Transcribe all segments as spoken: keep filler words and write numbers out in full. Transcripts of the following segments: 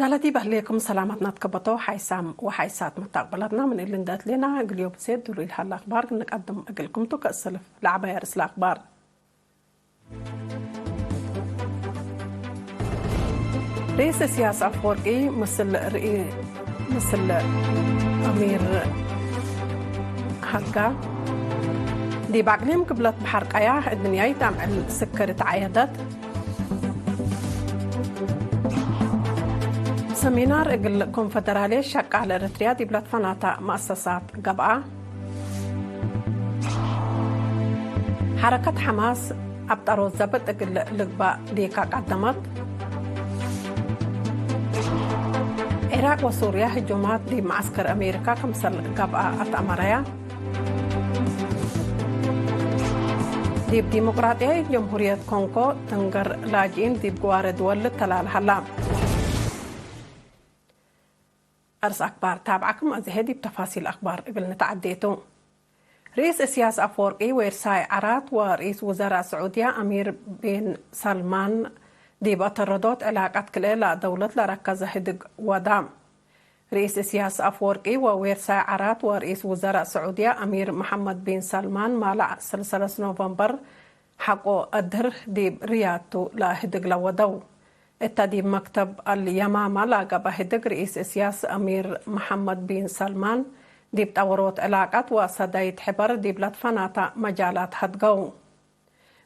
ዳላቲ በህሌኩም ሰላማትና ትከበቶ ሓይሳም ወሓይሳት መታቅበላትና ምን እሊ እንደ እትሌና እግል ዮም ብዜት ዱሉ ኢልሃለ አክባር እንቀድም እግልኩም ቱ። ከእሰልፍ ለዐባይ አርእስ ለአክባር። ርኢስ እስያስ አፈወርቂ ምስል ርኢ-፣ ምስል አሚር ሀጋ ዲብ አቅሊም ግብለት በሐር ቀያሕ እድንያይት አምዕል ስክር ተዓየደት። ሰሚናር እግል ኮንፈደራልየት ሸቃለ ኤረትርያ ዲብ ለትፈናተ መአሰሳት ገብአ። ሐረከት ሐማስ አብጠሮት ዘብጥ እግል ልግባእ ዲካ ቀደመት። ዒራቅ ወሱርያ ህጁማት ዲብ መዐስከር አሜሪካ ክምሰል ገብአ አትአመረያ። ዲብ ዲሞቅራጥያይት ጀምሁርየት ኮንጎ ትንገር ላጅኢን ዲብ ግዋሬ ድወል ልተላል ሀላ። አርስ አክባር ታብዓኩም አዜ ዲብ ተፋሲል አክባር እግል ንትዓዴ ቱ። ርኢስ እስያስ አፈወርቂ፣ ዌርሳይ ዐራት ወርኢስ ውዘራእ ስዑድያ አሚር ቢን ሰልማን ዲብ አተረዶት ዕላቀት ክልኤ ለአደውለት ለረከዘ ህድግ ወዳ። ርኢስ እስያስ አፈወርቂ ወዌርሳይ ዐራት ወርኢስ ውዘራእ ስዑድያ አሚር መሐመድ ቢን ሰልማን ማለዕ ሰለሰ ኖቨምበር ሐቆ አድህር ዲብ ሪያድ ቱ ለህድግ ለወደው። እተ ዲብ መክተብ አልየማማ ለገብአ ህድግ ርኢስ እስያስ አሚር መሐመድ ቢን ሰልማን ዲብ ጠወሮት ዕላቀት ወሰዳይት ሕበር ዲብ ለትፈናተ መጃላት ሀድገው።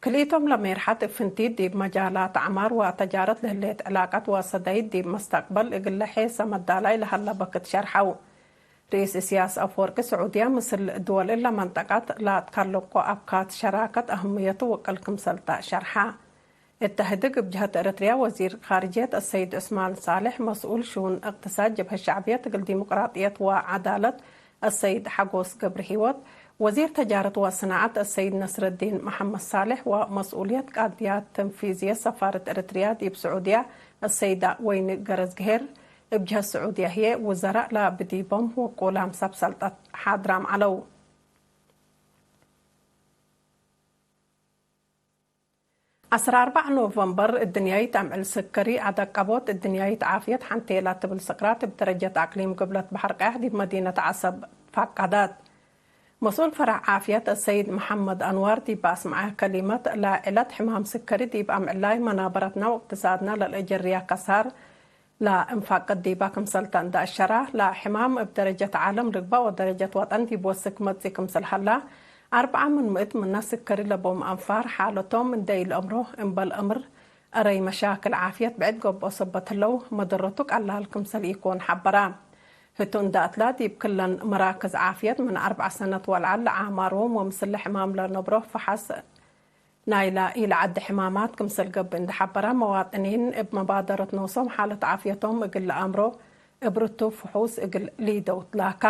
ክልኢቶም ለሜርሐት እብ ፍንቲት ዲብ መጃላት አዕማር ወተጃረት ለህሌት ዕላቀት ወሰዳይት ዲብ መስተቅበል እግል ለሔሰ መዳላይ ለሀለ በክት ሸርሐው። ርኢስ እስያስ አፈወርቂ ስዑድያ ምስል ድወል እለ መንጠቀት ለአትካለቆ አብካት ሸራከት አህምየቱ ውቅል ክምሰልተ ሸርሐ። እተ ህድግ እብ ጀህት ኤረትርያ ወዚር ካርጅየት አሰይድ ዑስማን ሳልሕ፣ መስኡል ሽኡን እቅትሳድ ጀብሀት ሸዕብየት እግል ዲሞቅራጥየት ወዐዳለት አሰይድ ሐጎስ ገብረሂወት፣ ወዚር ተጃረት ወሰናዐት አሰይድ ነስረዲን መሐመድ ሳልሕ ወመስኡልየት ቃድያት ተንፊዝየት ሰፋረት ኤረትርያ ዲብ ስዑድያ አሰይዳ ወይኒ ገረዝግሄር፣ እብ ጀህት ስዑድያ ህዬ ውዘራእ ለብዲቦም ውቁላም ሰብ ሰልጠት ሓድራም ዐለው። ዐስር አርበዕ ኖቨምበር እድንያይት አምዕል ስከሪ አደቀቦት። እድንያይት ዓፍየት ሐንቴ ለትብል ስቅራት እብ ደረጀት አቅሊም ግብለት በሐር ቀያሕ ዲብ መዲነት ዐሰብ ፈቀደት። መስኡል ፈረዕ ዓፍየት አሰይድ መሐመድ አንዋር ዲብ አስመዐ ከሊመት፣ ለዕለት ሕማም ስከሪ ዲብ አምዕላይ መናበረትና ወእቅትሳድና ለልአጀርያ ከሳር ለእንፋቅድ ዲባ ክምሰልተ እንደ አሸራ፣ ለሕማም እብ ደረጀት ዓለም ልግበእ ወደረጀት ወጠን ዲብ ወስክ መጽእ ክምሰል ሀላ፣ አርበዓ ምን ምእት ምነ ስከሪ ለቦም አንፋር ሓለቶም እንደ ኢለአምሮ እምበል አምር አረይ መሻክል ዓፍየት ብዕድ ገብኦ ሰበት ህለው፣ መደረቱ ቀላል ክምሰል ኢኮን ሐበራ። ህቱ እንደ አትላ ዲብ ክለን መራክዝ ዓፍየት ምን አርበዕ ሰነት ወለዐል ለዓማሮም ወምስል ሕማም ለነብሮ ፈሐስ ናይላ ኢለዐድ ሕማማት ክምሰል ገብእ እንደ ሐበራ፣ መዋጥኒን እብ መባደረት ኖሶም ሓለት ዓፍየቶም እግል ለአምሮ እብ ርቱብ ፍሑስ እግል ሊደው ትላካ።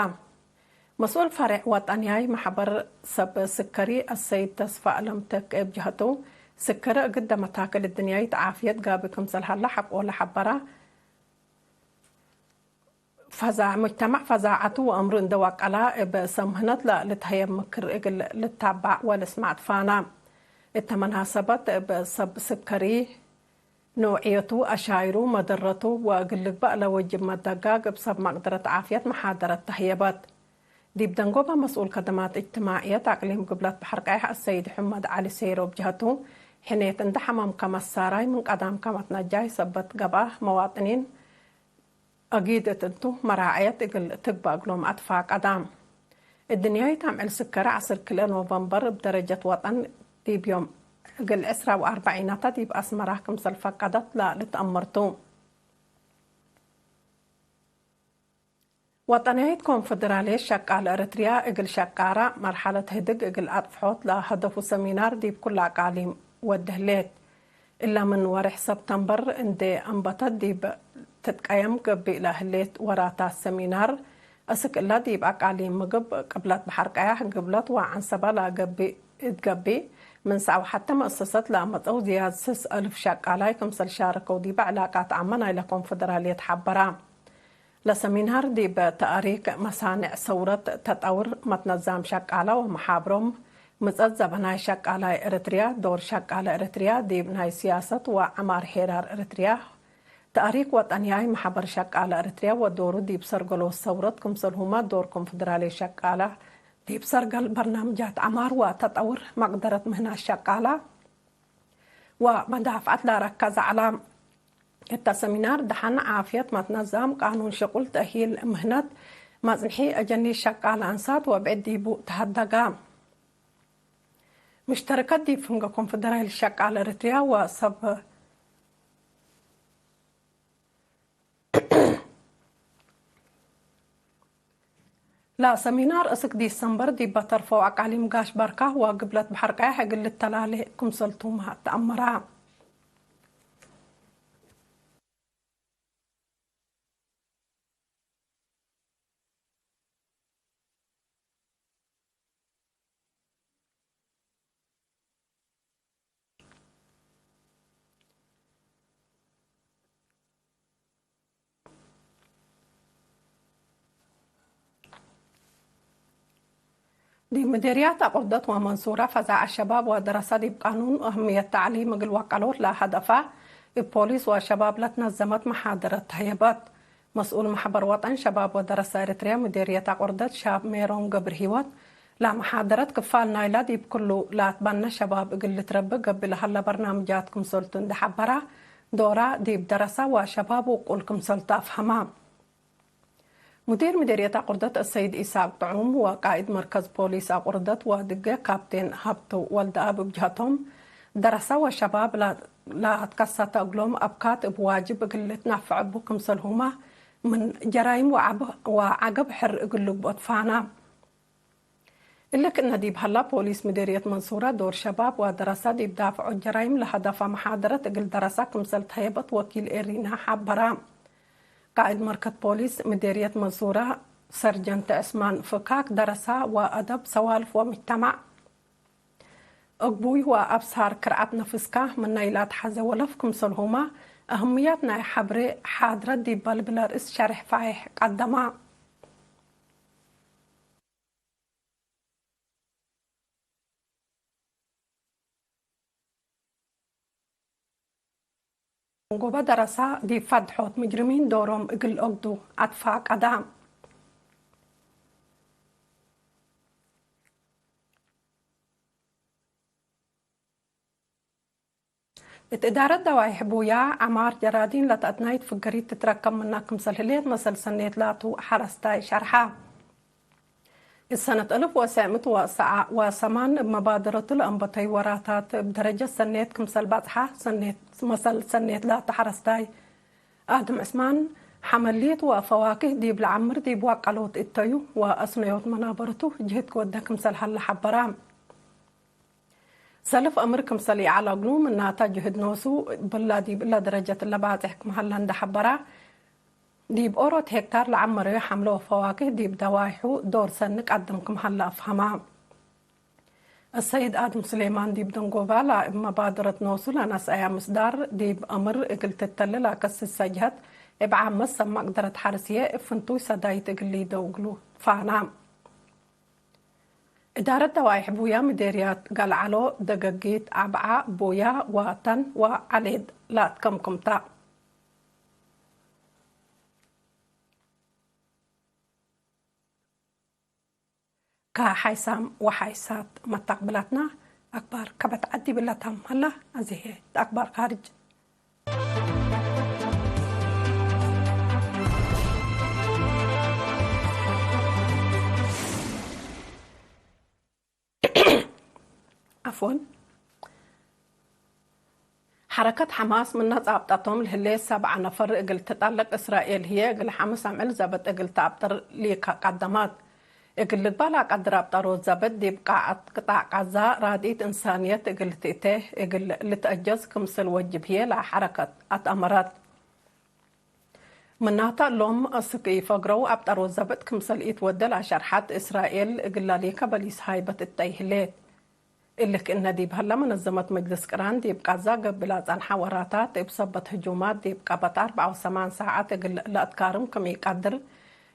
መስኡል ፈሬዕ ወጠንያይ መሕበር ሰብ ስከሪ አሰይድ ተስፋ አለም ተክ እብ ጀህቱ፣ ስከሪ እግደ መታክል እድንያይት ዓፍየት ጋብእ ክምሰል ሀላ ሐቆ ለሐበራ፣ ፈዛ-፣ ሙጅተማዕ ፈዛዐቱ ወአምሩ እንደ ወቀላ እብ ሰምህነት ለልትሀየብ ምክር እግል ልታባዕ ወልስማዕ ትፋና። እተ መናሰበት እብ ሰብ ስከሪ፣ ኖዕየቱ፣ አሻይሩ፣ መደረቱ ወእግል ልግበእ ለወጅብ መደጋግ እብ ሰብ መቅደረት ዓፍየት መሓደረት ተህየበት። ዲብ ደንጎበ መስኡል ከደማት እጅትማዕየት አቅሊም ግብለት በሐር ቀያሕ አሰይድ ሕመድ ዐሊ ሴሮ እብ ጀህቱ፣ ሕኔት እንደ ሐመምከ መሳራይ ምን ቀዳምከ መትነጃይ ሰበት ገብአ መዋጥኒን፣ አጊድ እት እንቱ መራዐየት እግል ትግበእ እግሎም አትፋቀዳ። እድንያይት አምዕል ስከረ ዐስር ክልኤ ኖቨምበር እብ ደረጀት ወጠን ዲብ ዮም እግል ዕስራ ወአርበዒናተ ዲብ አስመራ ክምሰል ፈቀደት ለልትአመር ቱ። ወጠንያይት ኮንፈደራልየት ሸቃል ኤረትርያ እግል ሸቃራ መርሐለት ህድግ እግል አጥፍሖት ለሀደፉ ሰሚናር ዲብ ኩለ አቃሊም ወድ ህሌት። እለ ምን ወሬሕ ሰብተምበር እንዴ አንበተት ዲብ ትትቀየም ገብእ ለህሌት ወራታት ሰሚናር፣ እስክ እለ ዲብ አቃሊም ምግብ ቅብለት በሐር ቀያሕ፣ ግብለት ወዐንሰበ ለገብእ እት ገብእ፣ ምን ሰዐብ ሐቴ መአሰሰት ለአመጸው ዝያድ ስስ አልፍ ሸቃላይ ክምሰል ሻረከው ዲበ ዕላቃት ዓመ ናይለ ኮንፈደራልየት ሐበራ። ለሰሚናር ዲብ ተእሪክ፣ መሳንዕ ሰውረት፣ ተጠውር መትነዛም ሸቃላ ወመሓብሮም፣ ምጸት ዘበናይ ሸቃላይ ኤረትርያ፣ ዶር ሸቃለ ኤረትርያ ዲብ ናይ ስያሰት ወዐማር ሄራር ኤረትርያ፣ ተእሪክ ወጠንያይ መሐበር ሸቃለ ኤረትርያ ወዶሩ ዲብ ሰርገሎት ሰውረት፣ ክምሰልሁመ ዶር ኮንፈደራልየት ሸቃለ ዲብ ሰርገል በርናምጃት ዐማር ወተጠውር መቅደረት ምህናት ሸቃለ ወመዳፍዐት ለረከዘ ዐለ። እተ ሰሚናር ደሐን፣ ዓፍየት፣ መትነዛም፣ ቃኑን ሽቁል፣ ተእሂል ምህነት፣ መጽንሒ፣ አጀኒት ሸቃለ አንሳት ወብዕድ ዲቡ ተሀደገ። ሙሽተረከት ዲብ ፍንገ ኮንፈደራልየት ሸቃለ ኤረትርያ ወሰብ ለሰሚናር እስክ ዲሰምበር ዲበ ተርፈው አቃሊም ጋሽ በርካ ወግብለት በሐር ቀያሕ እግል ልተላሌ ክምሰልቱመ ተአመረ። ዲብ ምዴርያት አቁርደት ወመንሱረ ፈዛዐ ሸባብ ወደረሰ ዲብ ቃኑን ወአህምየት ተዕሊም እግል ወቀሎት ለሀደፈ እብ ፖሊስ ወሸባብ ለትነዘመት መሓደረት ተህየበት። መስኡል መሕበር ወጠን ሸባብ ወደረሰ ኤረትርያ ምዴርየት አቁርደት ሻብ ሜሮን ገብርሂወት፣ ለመሓደረት ክፋል ናይላ ዲብ ክሉ ለአትበነ ሸባብ እግል ልትረቢ ገብእ ለሀለ በርናምጃት ክምሰልቱ እንዴ ሐበረ፣ ዶራ ዲብ ደረሰ ወሸባብ ውቁል ክምሰልቱ አፍሀመ። ሙዲር ምዴርየት አቁርደት አሰይድ ኢሳቅ ጥዑም ወቃእድ መርከዝ ፖሊስ አቁርደት ወድጌ ካፕቴን ሀብቱ ወልደአብ እብ ጀሀቶም፣ ደረሰ ወሸባብ ለ-፣ ለአትከሰተ እግሎም አብካት እብ ዋጅብ እግል ልትነፈዕ እቡ ክምሰልሁመ ምን ጀራይም ወዐብ-፣ ወዐገብ ሕር እግል ልግብኦ ትፋና። እሊ ክእነ ዲብ ሀላ፣ ፖሊስ ምዴርየት መንሱረ ዶር ሸባብ ወደረሰ ዲብ ዳፍዖት ጀራይም ለሀደፈ መሓደረት እግል ደረሰ ክምሰል ተህየበት ወኪል ኤሪና ሐበረ። ቃእድ መርከዝ ፖሊስ ምዴርየት መንሱረ ሰርጀንት ዕስማን ፍካክ፣ ደረሰ ወአደብ፣ ሰዋልፍ ወምጅተማዕ፣ እግቡይ ወአብሳር ክርዐት ነፍስከ ምነ ኢለአትሐዜ ወለፍ ክምሰልሁመ፣ አህምየት ናይ ሐብሬ ሓድረት ዲብ በልብ ለርእስ ሸሬሕ ፋይሕ ቀደመ። እንጎበ ደረሰ ዲብ ፈድሖት ምጅርሚን ዶሮም እግል ኦግዱ አትፋቀደ። እት እዳረት ደዋይሕ ቡያ፣ ዐማር ጀራዲን ለተአትናይት ፍገሪት ትትረከብ ምና ክምሰል ህሌት መሰል ሰኔት ላቱ ሐረስታይ ሸርሐ። እት ሰነት አልፍ ወትሰዕ ምእት ወሰዓ ወሰማን እብ መባደረቱ ለአንበተዩ ወራታት እብ ደረጀት ሰኔት ክምሰል በጽሐ ሰኔት፣ መሰል ሰኔት ላቱ ሐረስታይ አድም ዕስማን፣ ሐመሊት ወፈዋክህ ዲብ ለዐምር ዲብ ዋቀሎት እተዩ ወአስነዮት መናበረቱ ጅህድ ክወደ ክምሰል ሀለ ሐበረ። ሰልፍ አምር ክምሰል ይዐለ እግሉ፣ ምናተ ጅህድ ኖሱ እብላ ዲብ እለ ደረጀት እለ ባጽሕ ክም ሀለ እንዴ ሐበረ፣ ዲብ ኦሮት ሄክታር ለዐመረዩ ሐምለ ወፈዋክህ ዲብ ደዋይሑ ዶር ሰኒ ቀድም ክም ሀለ አፍሀመ። አሰይድ አድም ስሌማን ዲብ ደንጎባ ለእብ መባደረት ኖሱ ለነስአያ ምስዳር፣ ዲብ አምር እግል ትተሌ ለከስሰ ጀህት፣ እብ ዓመት ሰብ መቅደረት ሐርስዬ እብ ፍንቱይ ሰዳይት እግል ሊደው እግሉ ፋና። እዳረት ደዋይሕ ቡያ ምዴርያት ገልዐሎ፣ ደገጊት፣ አብዓ፣ ቡያ ወተን ወዐሌድ ለአትከምክም ተ። ከሓይሳም ወሓይሳት መታቅብላትና፣ አክባር ከበት ዐድ ዲብለ ታም ሀላ፣ አዜ ህዬ አክባር ካርጅ። ዐፍወን። ሐረከት ሐማስ ምነ ጻብጠቶም ለህሌት ሰብዐ ነፈር እግል ትጠልቅ፣ እስራኤል ህዬ እግል ሐምስ አምዕል ዘብጥ እግል ተአብጥር ሊከ ቀደመት። እግል ልግባእ ለአቀድር አብጠሮት ዘብጥ ዲብ ቃዐት ቅጣዕ ቃዛ ራድኢት እንሳንየት እግል ትእቴ እግል ልትአጀዝ ክምስል ወጅብ ህዬ ለሐረከት አትአመረት። ምናተ እሎም አስክ ኢፈግረው አብጠሮት ዘብጥ ክምሰል ኢትወዴ ለአሸርሐት እስራኤል፣ እግለ ሊከ በሊስ ሃይበት እተይ ህሌት። እሊ ክእነ ዲብ ሀለ፣ መነዘመት መጅልስ ቅራን ዲብ ቃዛ ገብእ ለአጸንሐ ወራታት፣ እብ ሰበት ህጁማት ዲብ ቀበት አርበዓ ወሰማን ሳዐት እግል ለአትካርም ክም ኢቀድር፣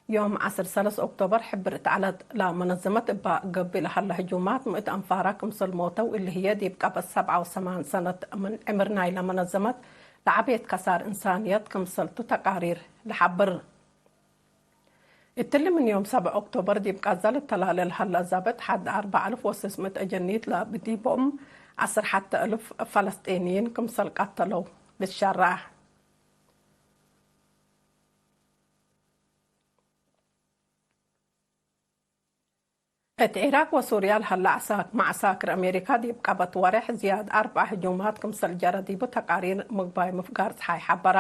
ዮም ዐስር ሰለስ ኦክቶበር ሕብር እት ዐለት። ለመነዘመት እባ ገብእ ለሀለ ህጁማት ምእት አንፋራ ክምሰል ሞተው፣ እሊ ህዬ ዲብ ቀበት ሰብዓ ወሰማን ሰነት ምን ዕምር ናይለ መነዘመት ለዐቤት ከሳር እንሳንየት ክምሰልቱ ተቃሪር ለሐብር። እትሊ ምን ዮም ሰብዕ ኦክቶበር ዲብ ቃዛ ልተላሌ ለሀለ ዛብጥ ሐድ አርበዕ አልፍ ወስስ ምእት አጀኒት ለብዲቦም ዐስር ሐተ እልፍ ፈለስጢንይን ክምሰል ቀተለው ልትሸረሕ። እት ዒራቅ ወሱርያ ለሀለ ዐሳ-፣ መዐሳክር አሜሪካ ዲብ ቀበት ወሬሕ ዝያድ አርበዕ ህጁማት ክምሰል ጀረ ዲቡ ተቃሪር ምግባይ ምፍጋር ጸሓይ ሐበረ።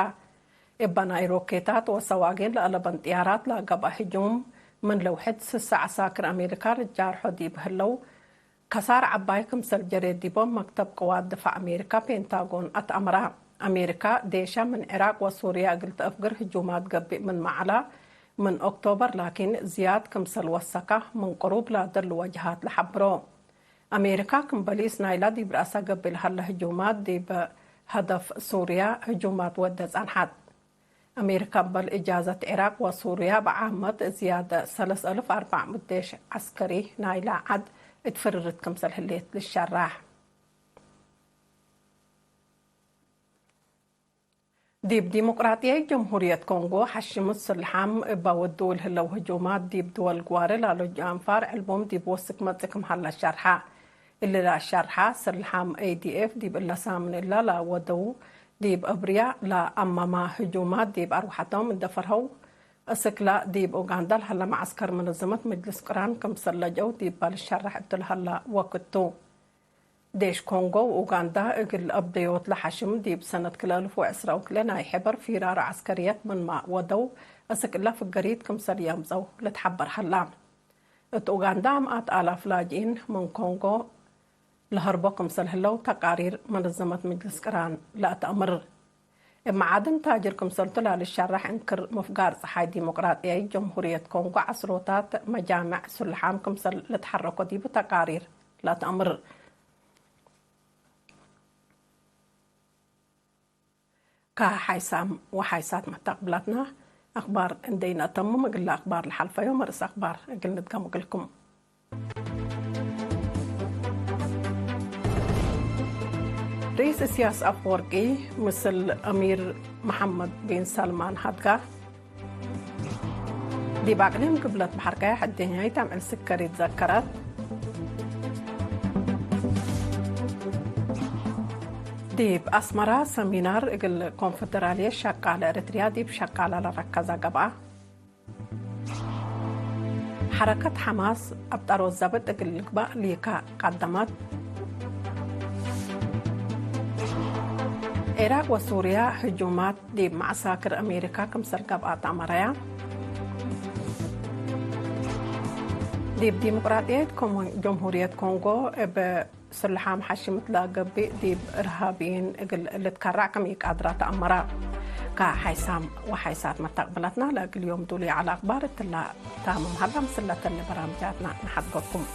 እበ ናይ ሮኬታት ወሰዋጊን ለአለበን ጥያራት ለገብአ ህጁም ምን ለውሕድ ስሰ ዐሳክር አሜሪካ ልጃርሖ ዲብ ህለው፣ ከሳር ዐባይ ክምሰል ጀሬ ዲቦም መክተብ ቅዋት ድፋዕ አሜሪካ ፔንታጎን አትአምረ። አሜሪካ ዴሻ ምን ዒራቅ ወሱርያ እግል ተአፍግር ህጁማት ገብእ ምንመ ዐላ፣ ምን ኦክቶበር ላኪን ዝያድ ክምሰል ወሰካ ምን ቅሩብ ላደሉ ወጅሃት ለሐብሮ። አሜሪካ ክም በሊስ ናይላ ዲብ ረአሳ ገብእ ለሀለ ህጁማት ዲብ ሀደፍ ሱርያ ህጁማት ወደ ጸንሐት። አሜሪካ እምበል እጃዘት ዒራቅ ወሱርያ በዓመት ዝያድ ሰለስ አልፍ አርበዕ ምእት ዴሽ ዐስከሪ ናይላ ዐድ እት ፍርርት ክምሰል ህሌት ልሸራሕ። ዲብ ዲሞቅራጥያይት ጀምሁርየት ኮንጎ ሐሽምት ስልሓም እበ ወድው ለህለው ህጁማት ዲብ ድወል ግዋሬ ላሎጅ አንፋር ዕልቡም ዲብ ወስክ መጽእ ክም ሀለ ሸርሐ። እሊ ለአሸርሐ፣ ስልሓም ኤ ዲ ኤፍ ዲብ እለ ሳምን እለ ለወደው ዲብ እብርያ ለአመማ ህጁማት ዲብ አርወሐቶም እንደ ፈርሀው፣ እስክላ ዲብ ኡጋንዳ ለሀለ መዐስከር መነዘመት መጅልስ ቅራን ክምሰል ለጀው ዲብ ልሸረሕ እቱ ለሀለ ወክድ ቱ። ዴሽ ኮንጎ ወኡጋንዳ እግል አብደዮት ለሐሽም ዲብ ሰነት ክልኤ አልፍ ወዕስራ ወክልኤ ናይ ሕበር ፊራር ዐስከርየት ምንመ ወደው፣ እስክ እለ ፍገሪት ክምሰል የአምጸው ልትሐበር ሀላ። እት ኡጋንዳ ምአት አላፍ ላጅኢን ምን ኮንጎ ለሀርቦ ክምሰል ህለው ተቃሪር መነዘመት መጅልስ ቅራን ለአትአምር። እብ መዓድን ታጅር ክምሰልቱ ላልሸረሕ እንክር ምፍጋር ጸሓይ ዲሞቅራጥያይት ጀምሁርየት ኮንጎ ዐስሮታት መጃምዕ ስሉሓም ክምሰል ልትሐረኮ ዲቡ ተቃሪር ለአትአምር። ከሓይሳም ወሓይሳት መተቅብላትና አክባር እንዴ ኢነአተምም፣ እግለ አክባር ለሐልፈዮም ርእስ አክባር እግል ንድገም እግልኩም። ርኢስ እስያስ አፈወርቂ ምስል አሚር መሐመድ ቢን ሰልማን ሀድጋ። ዲብ አቅሊም ግብለት በሐር ቀያሕ እደኛይት አምዕል ስከሪት ዘከረት። ዲብ አስመራ ሰሚናር እግል ኮንፈደራልየት ሸቃለ ኤረትርያ ዲብ ሸቃለ ለረከዘ ገብአ። ሐረከት ሐማስ አብጠሮት ዘብጥ እግል ልግባእ ሊካ ቀደመት። ዒራቅ ወሱርያ ህጁማት ዲብ መዐሳክር አሜሪካ ክምሰል ገብአ ተአመረያ። ዲብ ዲሞቅራጥያይት ኮሞ-፣ ጀምሁርየት ኮንጎ እብ ስልሓም ሐሽምት ለገብእ ዲብ እርሃብይን እግል ልትከራዕ ክም ኢቃድራ ተአመረ። ከሓይሳም ወሓይሳት መተቅብለትና ለእግል ዮም ዱሉይ ዐለ አክባር እትላ ታምም ሀላ፣ ምስለ ተሌ በራምጃትና ነሐድጎኩም።